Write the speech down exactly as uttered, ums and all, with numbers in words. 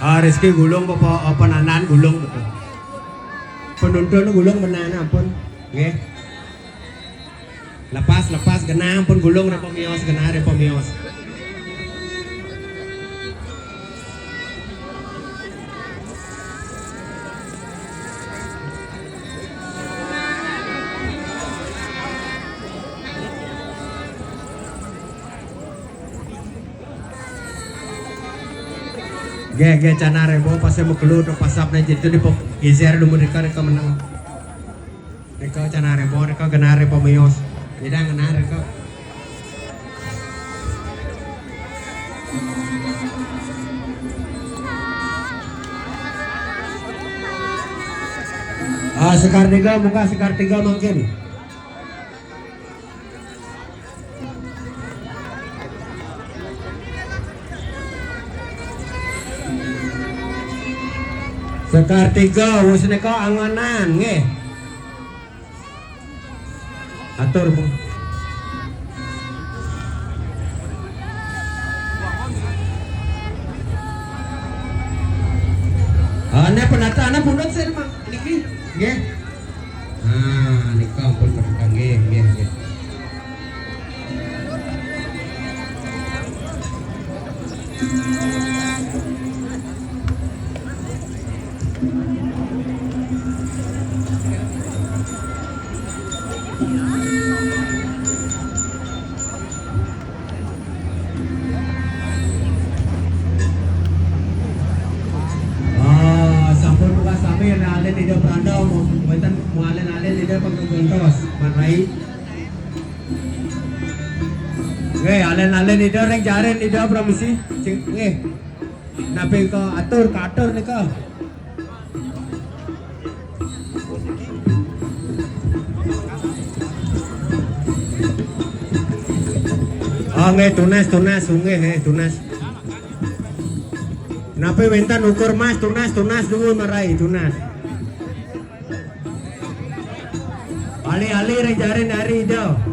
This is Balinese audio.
Ah, Rizky gulung apa, apa nanan gulung betul. Penonton gulung menahan ampun. Nggih. Lepas, lepas, genah ampun gulung ring pamios, genah ring pamios. Nggih, nggih, Cana Rembo, pasih makelo to pasap ne jitu di pop-, geser dulu mereka, mereka menang. Reka Cana Rembo, reka genah ring pamios. Nyidang genah reka. Ah, Sekar Tiga, muka Sekar Tiga mangkin. Sekar Tiga, wus nika angonan, nggih. Atur, Bu. Ah, ne penata, ne pundut sih, Mak. Niki, nggih. Ah, nika ampun berkah, nggih, nggih, nggih. Ah, sampun buka sami, alin Ida Pranda, wénten mualin alin Ida panggontos, Mat Rai. Nggih, alin-alin Ida ring jarin Ida pramisi. Cing, nggih. Napi ka atur, ka atur nika. Ah, nggih, tunas, tunas, nggih, nggih, tunas. Napi wénten ukur mas, tunas, tunas dulu marai, tunas. Ali-ali ring jarin dari Ida.